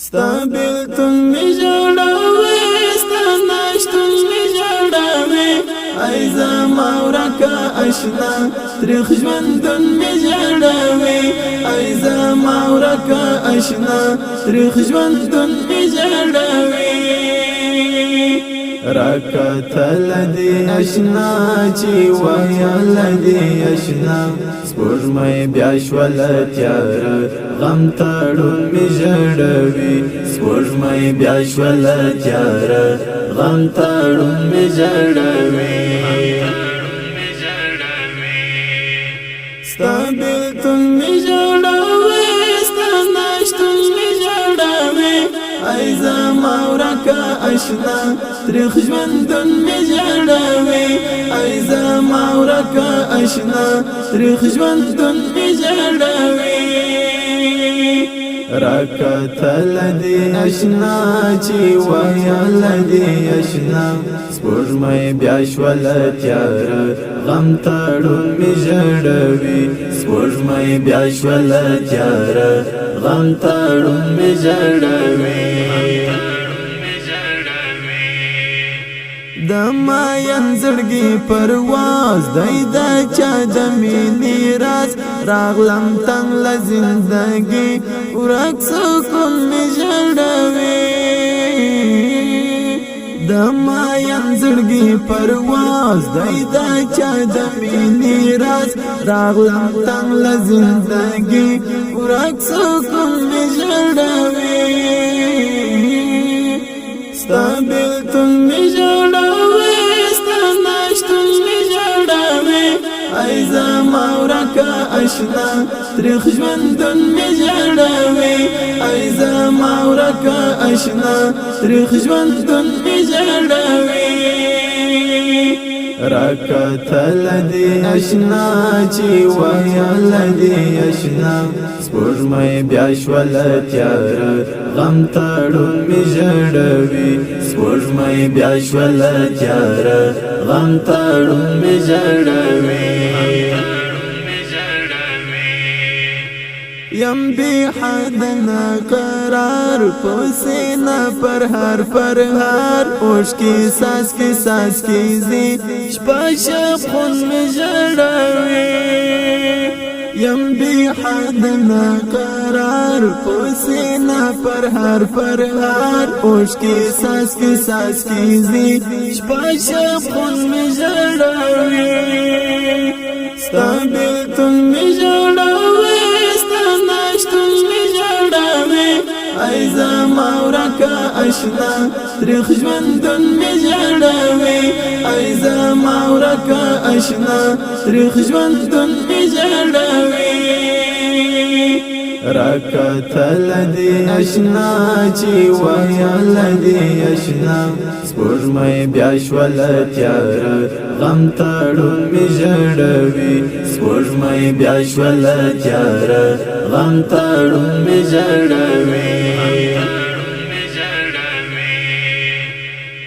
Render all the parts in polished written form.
ستا بیلتون می ژړوي، ستا نشتون می ژړوي، ای زما ورکه اشنا، تریخ ژوندون می ژړوي. ای زما ورکه اشنا، تریخ ژوندون می ژړوي. راکتل دی اشنا چې ویل دی اشنا، سپوږمۍ بیا شول تیاره، غم تړون می ژړوي. سپوږمۍ بیا شول تیاره، غم تړون می ژړوي. ستا بیلتون می ژړوي، ستا نشتون می ژړوي، ای زما ورکه اشنا، تریخ ژوندون می ژړوي. ای زما ورکه اشنا، تریخ ژوندون می ژړوي. راکتل دی اشنا چې ویل دی اشنا، سپوږمۍ بیا شول تیاره، غم تړون می ژړوي. سپوږمۍ بیا شول تیاره، غم تړون می ژړوي. د ماین زړګي پرواز دی، د چا د مینې راز، راغلم تنگ له زندګي، ورک سکون می ژړوي. د ماین زړګي پرواز دی، د چا د مینې راز، راغلم تنگ له زندګي، ورک سکون می ژړوي. ستا بیلتون می ژړوي، ستا نشتون می ژړوي، ای زما ورکه اشنا، تریخ ژوندون می ژړوي. ای زما ورکه اشنا، تریخ ژوندون می ژړوي. راکتل دی اشنا چې ویل دی اشنا، سپوږمۍ بیا شول تیاره، غم تړون می ژړوي. سپوږمۍ بیا شول تیاره، غم تړون می ژړوي. یم بی حدنا قرار، پسینا پر هر پرهار، اوښکې ساس کې ساس کې زی، شپه شپ خون می ژړوي. یم بی حدنا قرار، پسینا پر هر پرهار، اوښکې ساس کې ساس کې زی، شپه شپ خون می ژړوي. ستا بیلتون می ژړوي، ستا نشتون می ژړوي، ای زما ورکه اشنا، تریخ ژوندون می ژړوي. ای زما ورکه اشنا، تریخ ژوندون می ژړوي. راکتل دی اشنا چې ویل دی اشنا، سپوږمۍ بیا شول تیاره، غم تړون می ژړوي. سپوږمۍ بیا شول تیاره، غم تړون می ژړوي.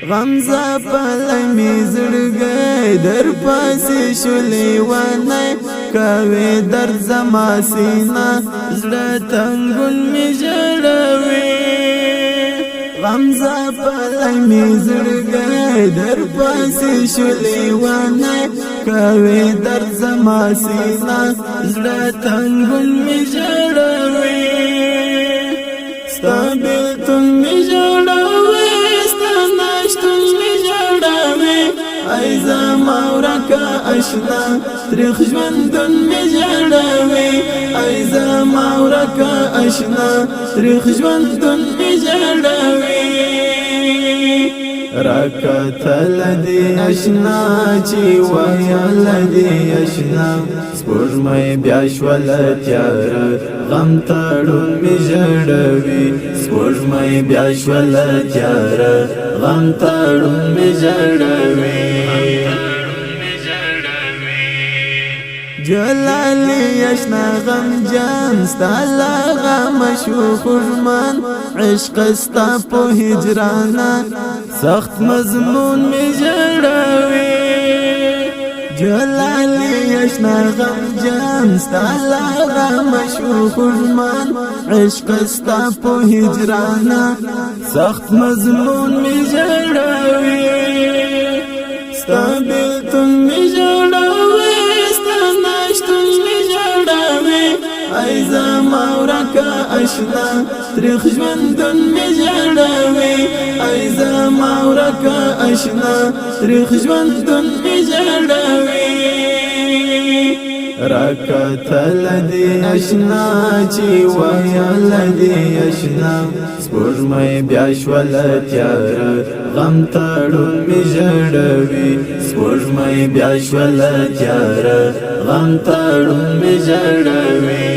غم زپلی می زړګی، در پسې شولې ونه، کوي درد زما سینه، زړه تنګون می ژړوي. غم زپلی می زړګی، در پسې شولې ونه، کوي درد زما سینه، زړه تنګون می ژړوي. ستا بیلتون می ژړوي، ستا نشتون می ژړوي، ای زما ورکه اشنا، تریخ ژوندون می ژړوي. ای زما ورکه اشنا، تریخ ژوندون می ژړوي. راکتل دی اشنا چې ویل دی اشنا، سپوږمۍ بیا شول تیاره، غم تړون می ژړوي. سپوږمۍ بیا شول تیاره، غم تړون می ژړوي. جلالی اشنا غم جان، ستا له غم شو خوږمن، عشق ستا په هجرانه، سخت مضمون می ژړوي. جلالی اشنا غم جان، ستا له غم شو خوږمان. عشق ستا په هجرانا سخت مضمون می ژړوي، ستا بیلتون می ژړوي، ستا نشتون می ژړوي. ای زما ورکه اشنا، تریخ ژوندون می ژړوي. ای زما ورکه اشنا، تریخ ژوندون می ژړوي. راکتل دی اشنا چې ویل دی اشنا، سپوږمۍ بیا شول تیار، غم تړون می ژړوي. سپوږمۍ بیا شول تیار، غم تړون می ژړوي.